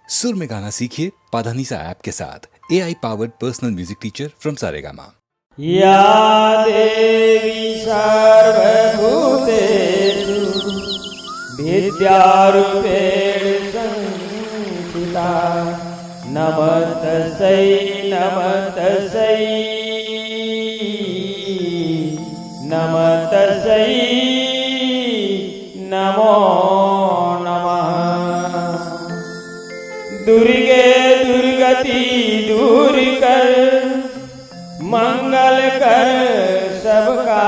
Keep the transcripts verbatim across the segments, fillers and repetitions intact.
सुर में गाना सीखिए पाधानीसा ऐप के साथ। A I powered personal music teacher from Saregama. या देवी सर्वभूतेषु विद्यारूपेण संस्थिता। नमस्तस्यै, नमस्तस्यै, नमस्तस्यै नमो नमः। दुर्गे दुर्गति दूर कर, मंगल कर सबका।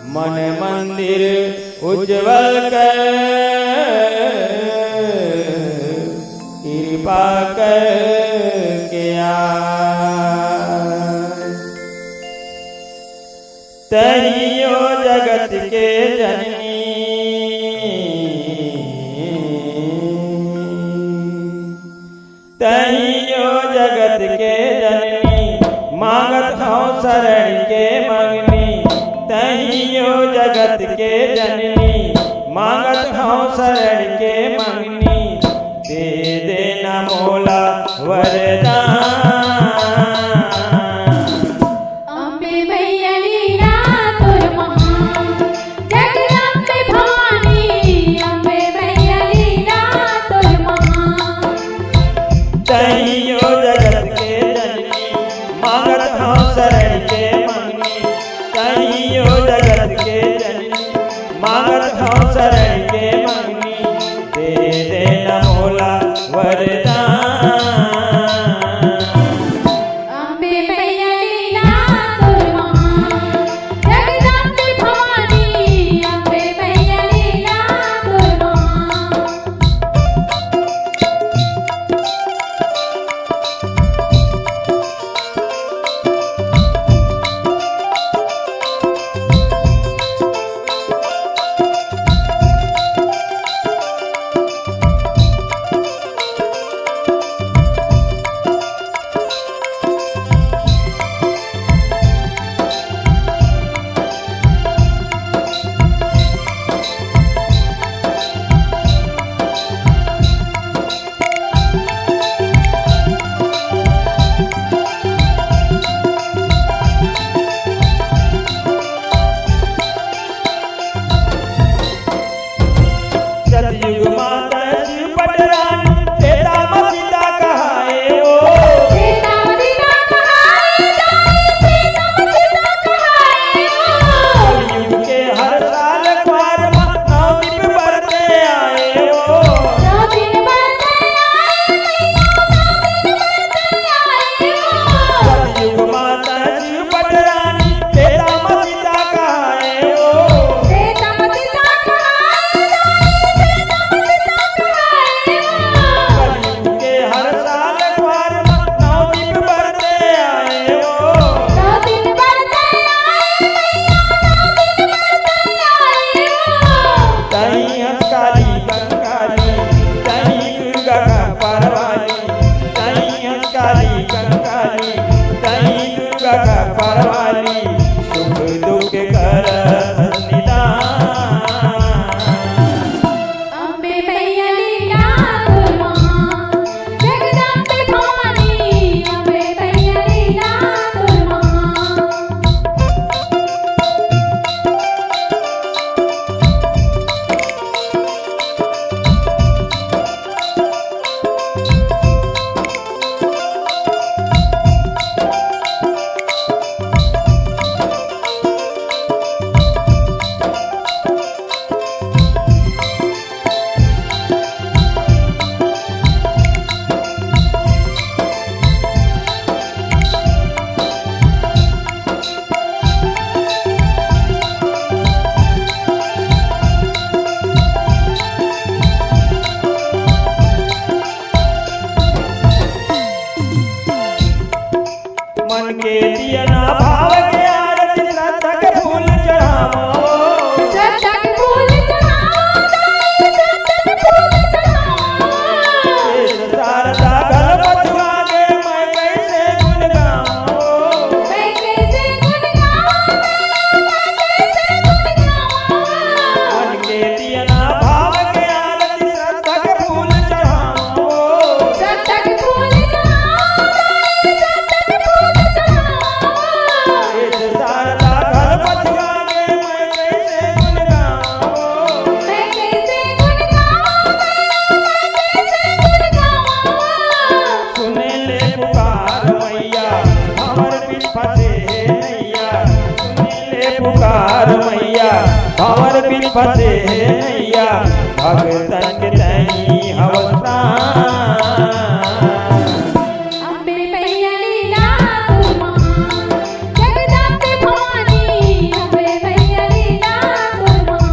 मन मंदिर उज्जवल कर, कृपा करके आय। तहियो जगत के जननी, तहियो जगत के जननी, मांगत हौं शरण के मंगनी। तहियो जगत के जननी, मांगत हौं शरण के मंगनी। दे देना मोला वरदान। अम्बे मैया लीला तोर महान, जगदम्बे भवानी, अम्बे मैया लीला तोर महान। तहियो जगत के जननी, मांगत हौं शरण के मंगनी। तहियो जगत के जननी, मांगत हौं शरण के मंगनी। दे देना मोला वरदान। अम्बे मैया लीला तोर महान, जगदम्बे भवानी, अम्बे मैया लीला तोर महान। बसे हे नैया, भगतन के तैं ही हवस प्राण। अम्बे मैया लीला तोर महान, जगदम्बे भवानी, अम्बे मैया लीला तोर महान।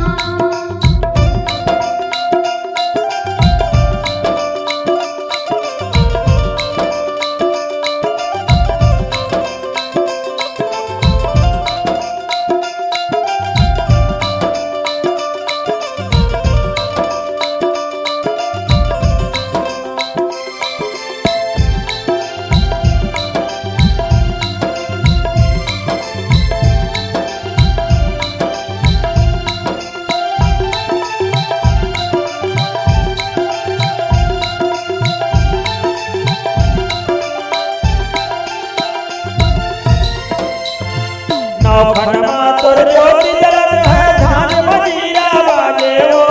नौखंड मा तोर ज्योति जलत हे, झांझ मजीरा बाजे ओ।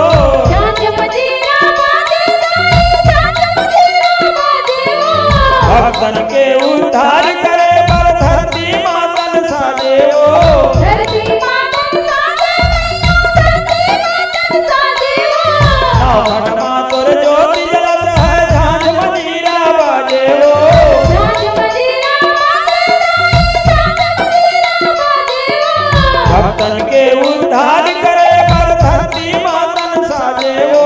झांझ मजीरा बाजे दाई, झांझ मजीरा बाजे ओ। भक्तन के उद्धार करे बर धरती मातन साजे ओ। धरती मातन साजे ओ, धरती मातन साजे ओ। नौखंड मा तोर ज्योति जलत हे, झांझ मजीरा बाजे ओ। झांझ मजीरा बाजे दाई, झांझ मजीरा बाजे ओ। भक्तन के उद्धार करे बर धरती मातन साजे ओ।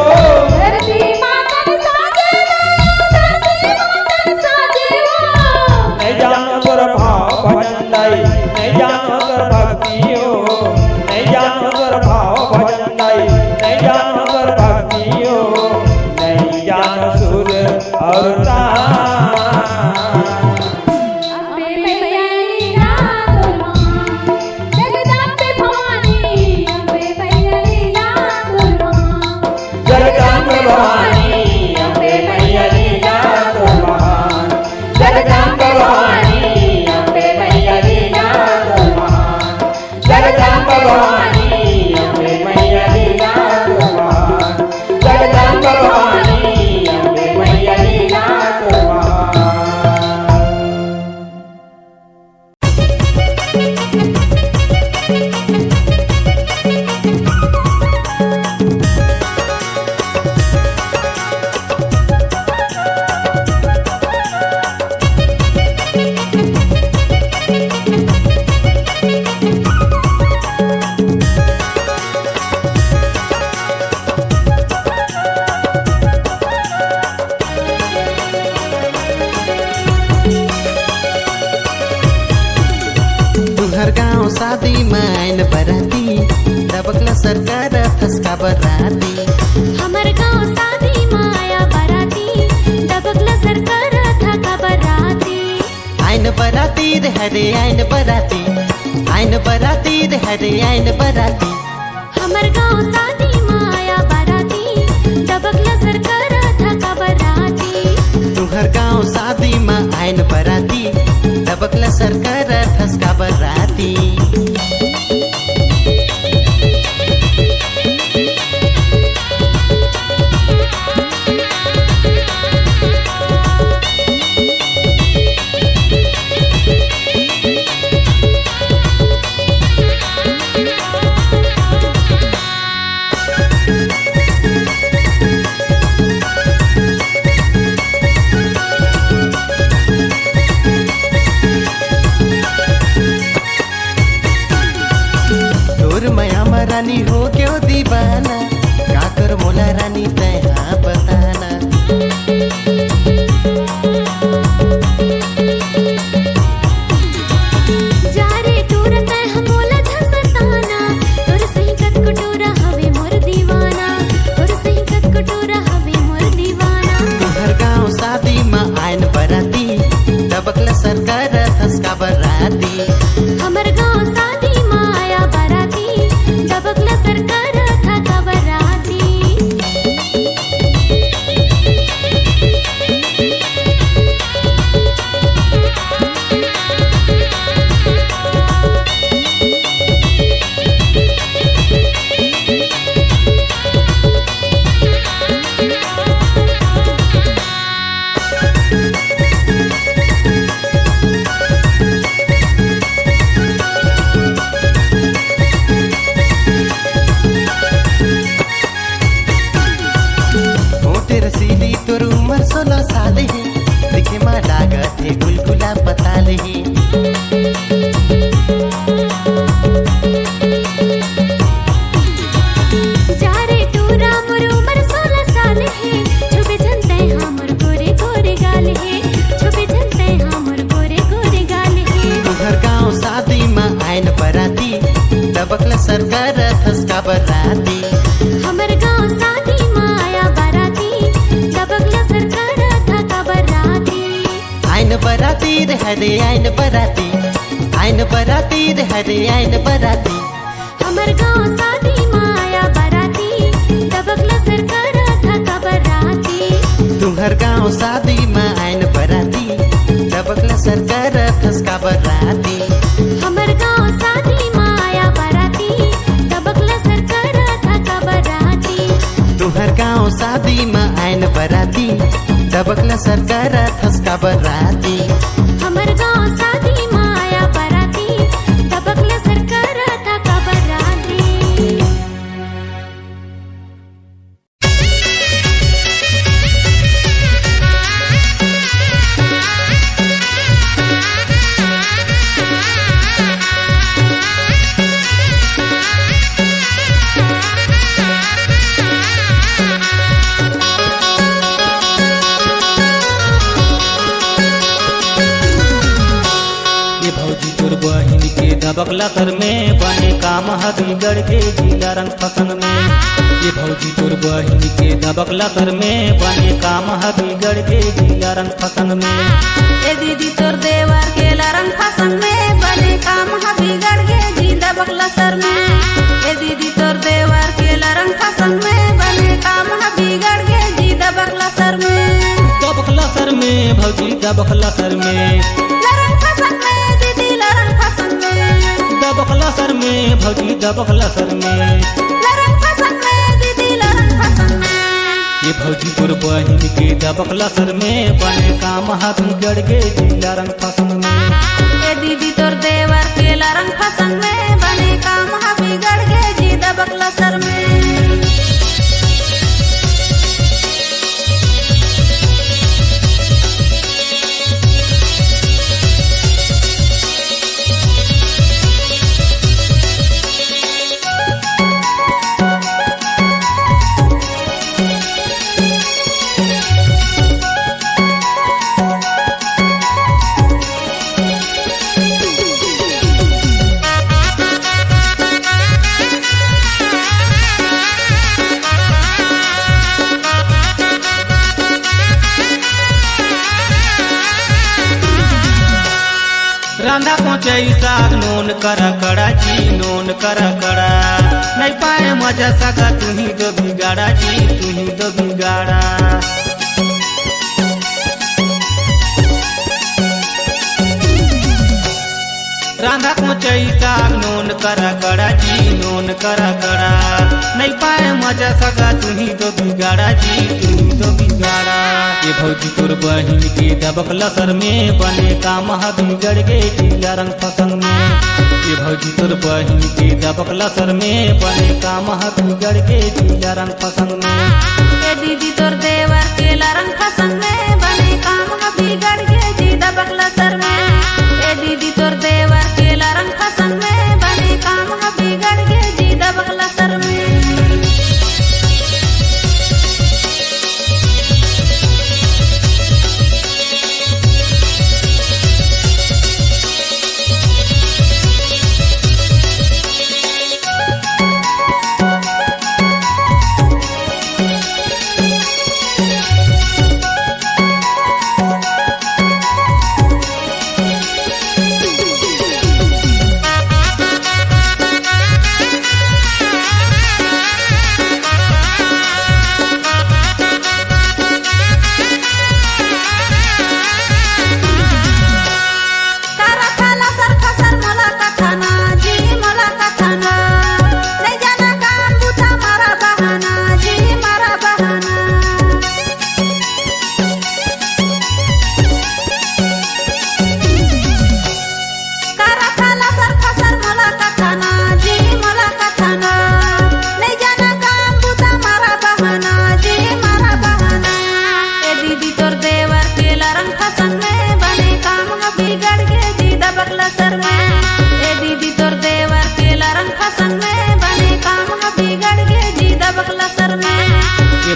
धरती मातन साजे ओ, धरती मातन साजे ओ। नइ जानो तोर भाव भजन दाई, नइ जानो तोर भक्ति ओ। नइ जानो तोर भाव भजन दाई, नइ जानो तोर भक्ति ओ। नइ जानो सुर अउ तान। अम्बे मैया लीला तोर महान, जगदम्बे भवानी, अम्बे मैया लीला तोर महान। जगदम्बे भवानी, अम्बे मैया लीला तोर महान। जगदम्बे भवानी, अम्बे मैया लीला तोर महान। जगदम्बे भवानी, अम्बे मैया लीला तोर महान। जगदम्बे भवानी, अम्बे मैया लीला तोर महान। तुंहर गांव शादी म आइन बराती, डबकला सरकार थस काबर राती। हमर गांव शादी म आया बराती, डबकला सरकार था काबर राती। आइन बराती रे हरे आइन बराती, आइन बराती रे हरे आइन बराती। हमर गांव शादी म आया बराती, डबकला सरकार था काबर राती। तुंहर गांव शादी म आइन बराती, डबकला सरकार थस काबर राती। तोर मया म रानी हो गेंव दीवाना, का कर मोला रानी तैं हा बताना। जा रे टूरा तैं हा मोला झन सताना, तोर सही कतको टूरा हवे मोर दीवाना, तोर सही कतको टूरा हवे मोर दीवाना। तुंहर गांव शादी म आइन बराती, डबकला सरकार थस काबर राती। हमर गांव शादी म आया बराती, डबकला सरकार था काबर राती। सीधी तोर उमर सोलह साल हे, देखे मा लागत हे गुलगुला पताल हे। जा रे टूरा मोर उमर सोलह साल हे, छुबे झन तैं हा मोर गोरे गोरे गाल हे, छुबे झन तैं हा मोर गोरे गोरे गाल हे। तुहर गाँव शादी मा आयन बराती, दबकला सरकार थसका बराती। हमर गाँव शादी मा आया बराती, दबकला सरकार थका बराती। आयन बराती रे हरे आयन बराती, आयन बराती रे हरे आयन बराती। हमर गाँव शादी मा आया बराती, दबकला सरकार थका बराती। तुहर गाँव शादी मा आयन बराती, दबकला सरकार थसका बराती। हमर गाँव शादी मा आया बराती, दबकला सरकार थका बराती। तुहर गाँव शादी मा आयन बराती, दबकला सरकार थसका बराती। हमर गाँव शादी मा आया बराती, दबकला सरकार थका बराती। ये भौजी तोर बहिन के दबकला सर में बने काम ह बिगड़ गे जिला रंग फसन में। ये भौजी तोर बहिन के दबकला सर में बने काम ह बिगड़ गे जिला रंग फसन में। ए दीदी तोर देवर के लरंग फसन में बने काम ह बिगड़ गे जी दबकला सर में। ए दीदी तोर देवर के लरंग फसन में बने काम ह बिगड़ गे जी दबकला सर में। दबकला सर में भौजी दबकला सर में। लरंग फसन में दीदी लरंग फसन में। दबकला सर में भौजी दबकला सर में। लरंग फसन में दीदी लरंग फसन में। ये भौजी तोर बहिन के दबकला सर में बने काम ह बिगड़ गे जिला रंग फसन में। ए दीदी तोर देवर के लरंग फसन में बने काम ह बिगड़ गे जी दबकला सर में। रांधा कोचई साग नोन करा कड़ा जी, नोन करा कड़ा। नहीं पाए मजा सगा तुही दो बिगाड़ा जी, तुही दो बिगाड़ा। रांधा कोचई साग नोन करा कड़ा जी, नोन करा कड़ा। नहीं पाए मजा सगा तुही दो बिगाड़ा जी, तुही दो बिगाड़ा। ये भौजी तोर बहिन के दबकला सर में बने काम ह बिगड़ गे जिला रंग फसन में। ये भौजी तोर बहिन के दबकला सर में बने काम ह बिगड़ गे जिला रंग फसन में। ए दीदी तोर देवर के लरंग फसन में बने काम ह बिगड़ गे जी दबकला सर में। ए दीदी तोर देवर के लरंग फसन में बने काम ह बिगड़ गे जी दबकला सर में।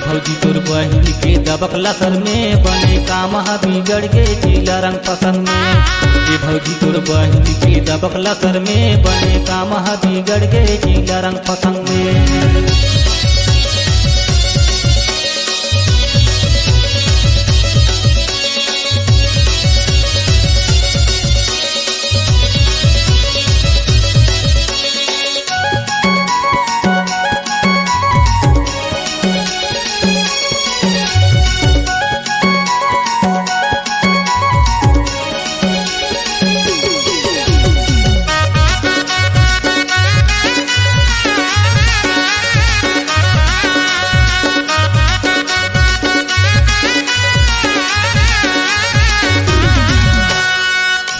भौजी तोर बहिन के दबकला सर में बने काम ह बिगड़ गे जिला रंग पसंद में। ए भौजी तोर बहिन के दबकला सर में बने काम ह बिगड़ गे जिला रंग पसंद में।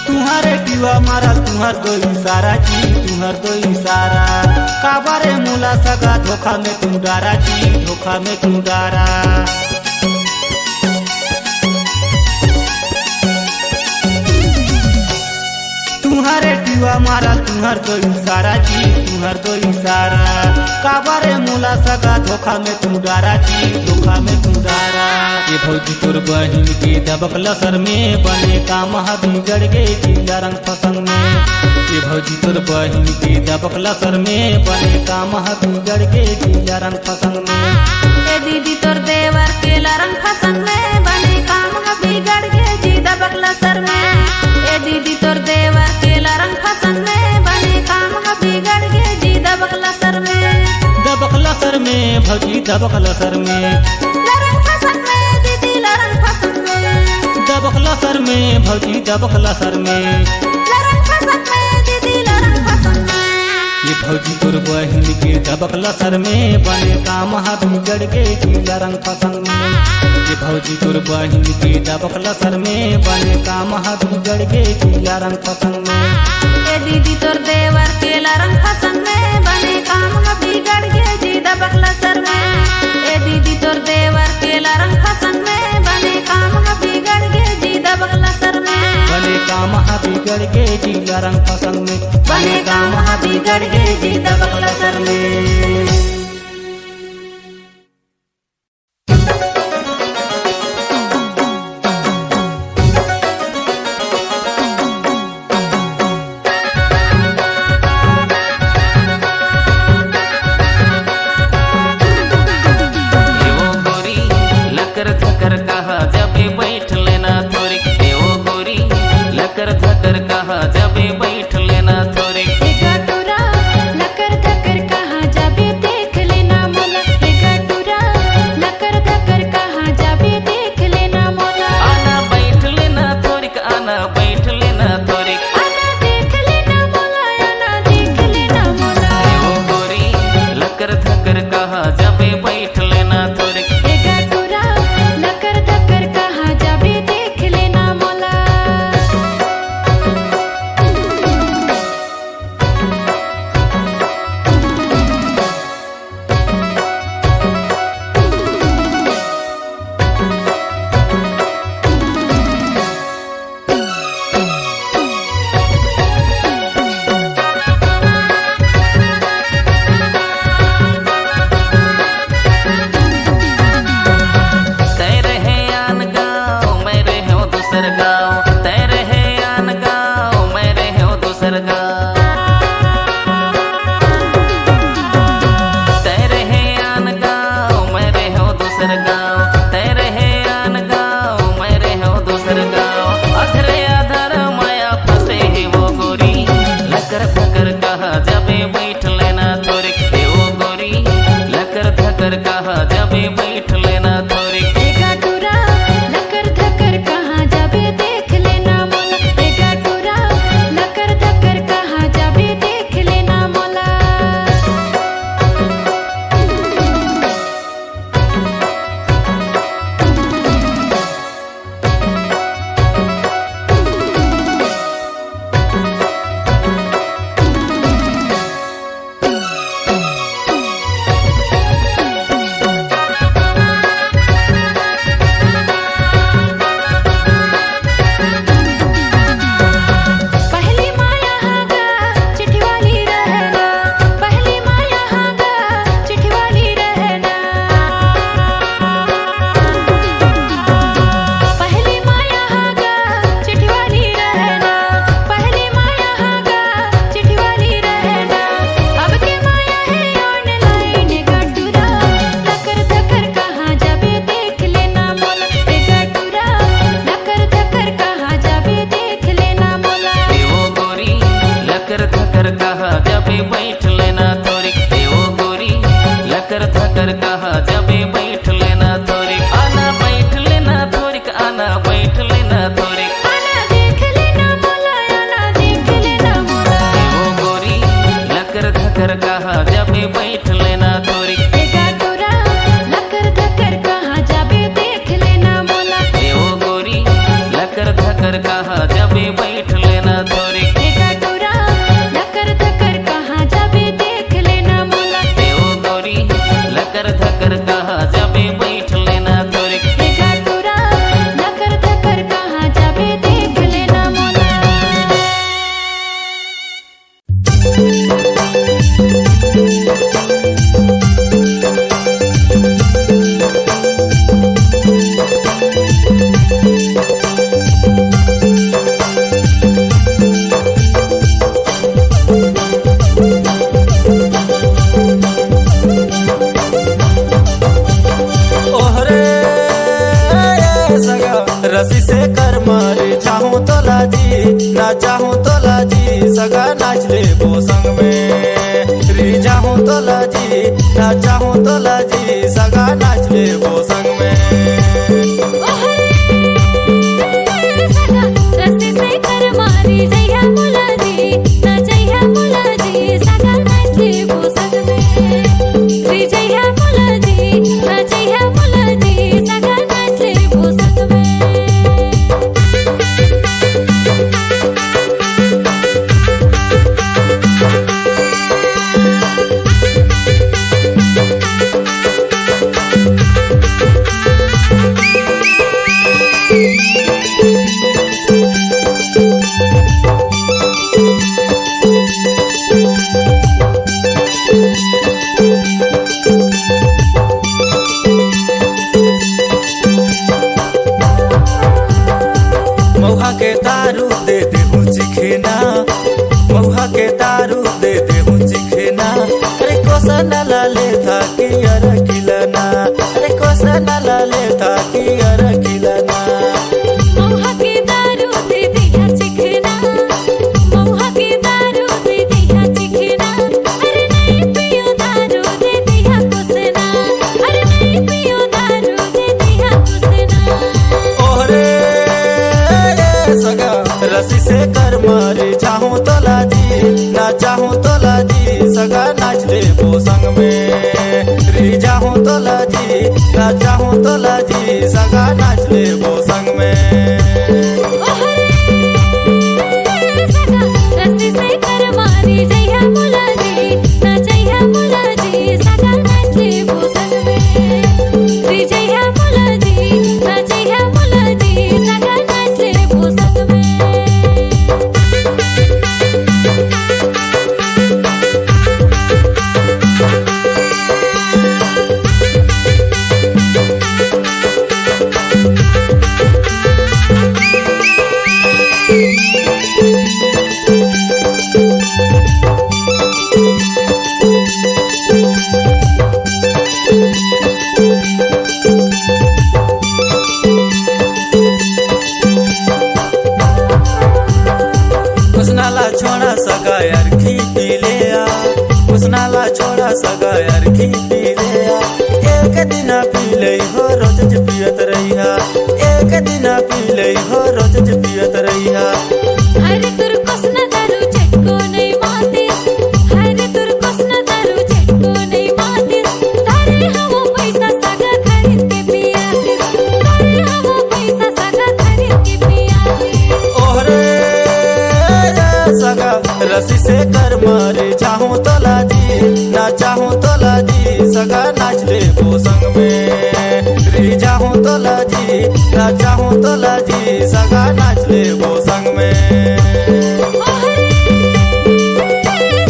तुम्हारे टीवा मारा, तुम्हार दो इशारा जी, तुम्हार दो इशारा। काबरे मोला सगा धोखा में तुम डारा जी, धोखा में तुम डारा। तुम्हारे टीवा मारा, तुम्हार दो इशारा जी, तुम्हार दो इशारा। काबरे मोला सगा धोखा में तुम डारा जी, धोखा में तुम डारा। ए भौजी तोर बहिन के दबकला सर में बने काम ह बिगड़ गे जिला रंग पसंद में। ए भौजी तोर बहिन के दबकला सर में बने काम ह बिगड़ गे जिला रंग पसंद में। ए दीदी तोर देवर के लरंग फसंग में बने काम ह बिगड़ गे जी दबकला सर में। ए दीदी तोर देवर के लरंग फसंग में बने काम ह बिगड़ गे जी दबकला सर में। दबकला सर में भौजी दबकला सर में। लरंग फसंग में दीदी लरंग फसंग में। दबकला सर में भौजी दबकला सर में। लरंग फसंग में दीदी लरंग फसंग में। ए भौजी तोर बहिन के दबकला सर में बने काम ह बिगड़ गे जिला रंग पसंद में। ए भौजी तोर बहिन के दबकला सर में बने काम ह बिगड़ गे जिला रंग पसंद में। ए दीदी तोर देवर के लरंग फसंग में बने काम ह बिगड़ गे जी दबकला सर में। ए दीदी तोर देवर के लरंग फसंग में बने काम ह बिगड़ गे जी दबकला सर में। बने काम ह बिगड़ गे जिला रंग पसंद में। बने काम ह बिगड़ गे जी दबकला सर में। ए ओ गोरी, लकर धकर कहाँ जाबे बैठ लेना थोरी। ए ओ गोरी, लकर धकर कहाँ जाबे बैठ लेना थोरी। ए गटुरा, लकर धकर कहाँ जाबे देख लेना मोला। ए गटुरा, लकर धकर कहाँ जाबे देख लेना मोला। आना बैठ लेना थोरिक, आना बैठ लेना थोरिक। आना देख लेना मोला, आना देख लेना मोला। ए ओ गोरी, लकर धकर कहाँ जाबे बैठ लेना थोरिक। ए गटुरा, लकर रस्सी से कर मारे चाहूं तोला जी, ना चाहूं तोला जी, सगा नाच लेबो संग में। री चाहूं तोला जी, ना चाहूं तोला जी, सगा नाच लेबो संग में। ओहरे सगा रस्सी से कर मारी जइहा मोला जी, ना जइहा मोला जी, सगा नाच लेबो संग में। री जइहा मोला जी, ना जइहा मोला जी, सगा नाच लेबो संग में। मउहा के दारू दे देहूं चिखेना, मउहा के दारू दे देहूं चिखेना। अरे कोसन ला लेथा कि अरखिलना, अरे कोसन ला लेथा कि अरखिलना। मउहा के दारू दे देहूं चिखेना, मउहा के दारू दे देहूं चिखेना। अरे नहीं पियो दारू दे देहूं कोसना, अरे नहीं पियो दारू दे देहूं कोसना। ओहरे सगा रस्सी से कर मारे चाहूं तोला जी, ना चाहूं तोला जी, सगा नाच लेबो संग में। री चाहूं तोला जी, ना चाहूं तोला जी, सगा नाच लेबो संग में। ओहरे सगा रस्सी से कर मारी जइहा मोला जी, ना जइहा मोला जी, सगा नाच लेबो संग में। री जइहा मोला जी, ना जइहा मोला जी, सगा नाच लेबो संग में। हुस्ना ला छोड़ा सगा यार खी पी ले आ, हुस्ना ला छोड़ा सगा यार खी पी ले आ। एक दिन पी ले हो रोज ज पियत रहिहा, एक दिन पी ले हो रोज ज पियत रहिहा। अरे तोर कोसना दारू चटको नहीं माते, अरे तोर कोसना दारू चटको नहीं माते। अरे हम पैसा सगा खरीद के पिया, अरे हम पैसा सगा खरीद के पिया। ओहरे सगा रस्सी से कर मारे चाहूं तोला जी, ना चाहूं तोला जी, सगा नाच लेबो संग में। री चाहूं तोला जी, ना चाहूं तोला जी, सगा नाच लेबो संग में। ओहरे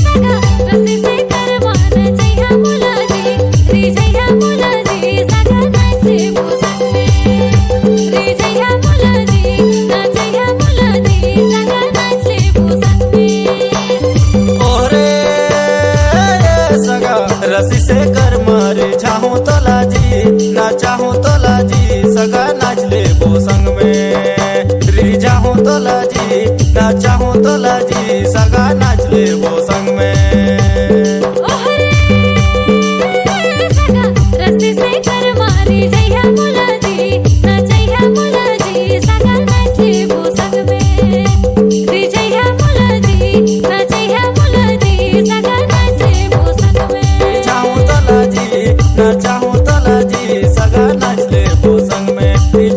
सगा रस्सी से कर मारे जइहा मोला जी, री जइहा मोला जी, सगा नाच लेबो संग में। री जइहा मोला जी, ना जइहा मोला जी, सगा नाच लेबो संग में। ओहरे सगा रस्सी से कर मारे चाहूं तोला जी, ना चाहूं तोला जी, सगा नाच लेबो संग में। री चाहूं तोला जी, ना चाहूं तोला जी, सगा नाच लेबो संग में। ओहरे सगा रस्सी से कर मारी जइहा मोला जी, ना जइहा मोला जी, सगा नाच लेबो संग में। री जइहा मोला जी, ना जइहा मोला जी, सगा नाच लेबो संग में। जाऊं तोला जी, ना चाहूं तोला जी, सगा नाच लेबो संग में।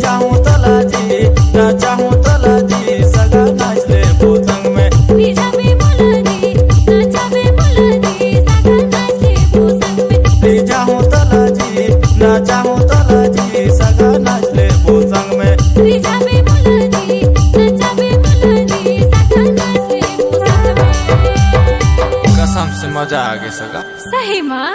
जाऊं तोला जी, ना चाहूं तोला जी, सगा नाच लेबो संग में। री जाबे मोला जी, ना जाबे मोला जी, सगा नाच लेबो संग में। री जाऊं तोला जी, ना चाहूं तोला जी, सगा नाच लेबो संग में। री जाबे मोला जी, ना जाबे मोला जी, सगा नाच लेबो संग में। कसम से मजा आ गया सगा। सही माँ।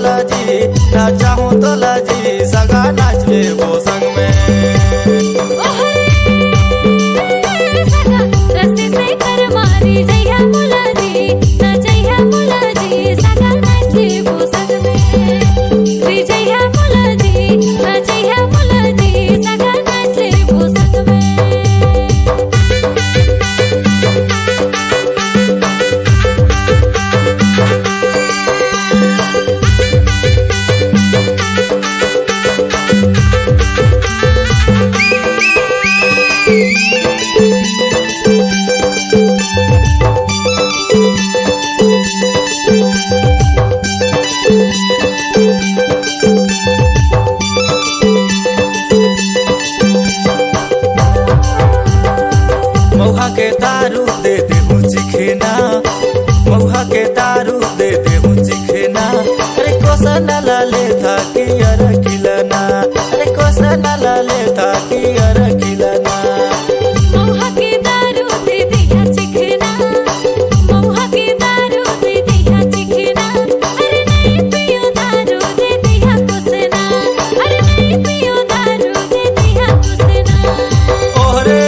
जी, नाचहूँ तोला जी, सगा नाच लेबो संग में। ओहरे सगा, रस्सी से कर मारी जइहा मोला जी, नाचइहा मोला जी, सगा नाच लेबो संग में। री जइहा मोला जी, नाचइहा मोला जी, सगा नाच लेबो संग में। मउहा के दारू दे देहूँ चिखेना, मउहा के दारू दे देहूँ चिखेना। अरे कोसन ला लेथा कि अरखिलना, अरे कोसन ला लेथा कि अरखिलना। मउहा के दारू दे देहा चिखेना, मउहा के दारू दे देहा चिखेना। अरे नहीं पियो दारू दे देहा कोसना, अरे नहीं पियो दारू दे देहा कोसना। ओहरे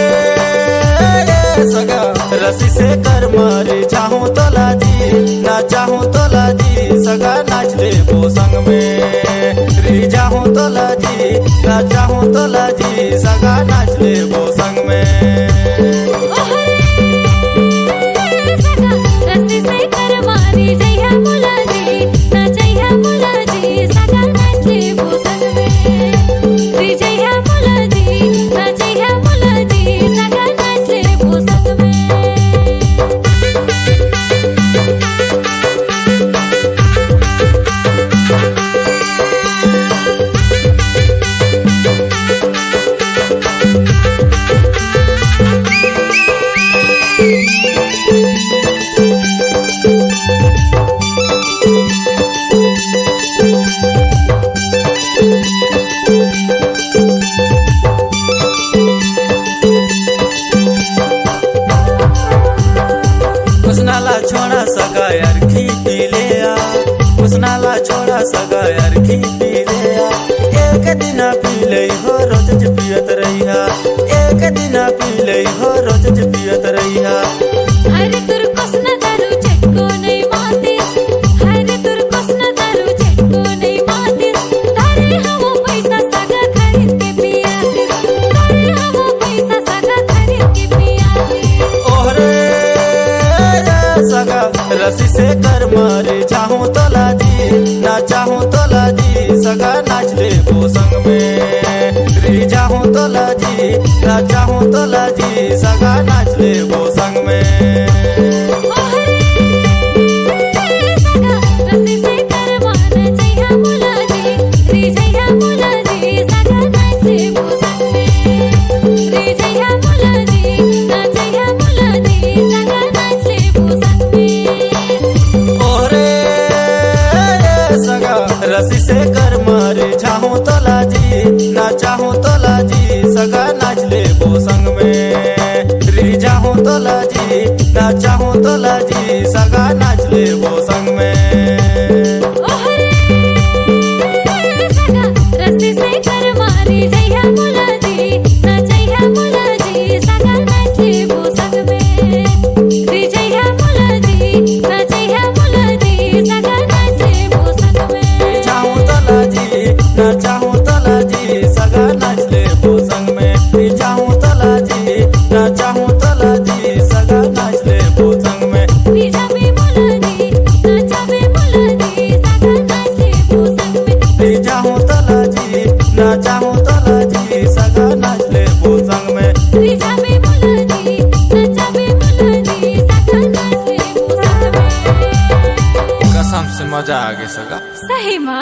सगा, रस्सी से कर मारी चाहूँ तोला जी, नाचहूँ तोला जी, सगा नाच लेबो संग में। री जाहूँ तोला जी, नाचहूँ तोला जी, सगा नाच लेबो संग में। ओहरे सगा, रस्सी से कर मारी जइहा मोला जी, नाचइहा मोला जी, सगा नाच लेबो संग में। री जइहा मोला जी, नाचइहा मोला जी, सगा नाच लेबो संग में। कोसना ला छोड़ा सगा अरखी पी ले आ, कोसना ला छोड़ा सगा अरखी पी ले आ। एक दिन पी ले हो, रोज ज पियत रहिहा, एक दिन पी ले हो, रोज ज पियत रहिहा। अरे तोर कोसना दारू चटको नहीं माते, अरे तोर कोसना दारू चटको नहीं माते। धरे हवो पैसा सगा खरीद के पिया दे, धरे हवो पैसा सगा खरीद के पिया दे। ओहरे सगा, रस्सी से कर मारी चाहूँ तोला जी, नाचहूँ तोला जी, सगा नाच लेबो संग में। री जाहूँ तोला जी, नाचहूँ तोला जी, सगा नाच लेबो संग में। ओहरे सगा, रस्सी से कर मारी जइहा मोला जी, री जइहा मोला जी, सगा नाच लेबो संग में। री जइहा मोला जी, नाचइहा मोला जी, सगा नाच लेबो संग में। ओहरे सगा, रस्सी से कर मारी चाहूँ तोला जी, नाचहूँ तोला जी, सगा नाच लेबो संग में। री जाहूँ तोला जी, नाचहूँ तोला जी, सगा नाच लेबो संग में। ओहरे सगा, रस्सी से कर मारी जइहा मोला जी, नाचइहा मोला जी, सगा नाच लेबो संग में। री जइहा मोला जी, नाचइहा मोला जी, सगा नाच लेबो संग में। जाहूँ तोला जी, नाचहूँ तोला जी, सगा नाच लेबो संग में। जाहूँ तोला जी, नाचहूँ तोला जी, सगा नाच लेबो संग में। री जाबे मोला जी, नाचबे मोला जी, सगा नाच लेबो संग में। री जाहूँ तोला जी, नाचहूँ तोला जी, सगा नाच लेबो संग में। री जाबे मोला जी, नाचबे मोला जी, सगा नाच लेबो संग में। कसम से मजा आ गे सगा। सही मा।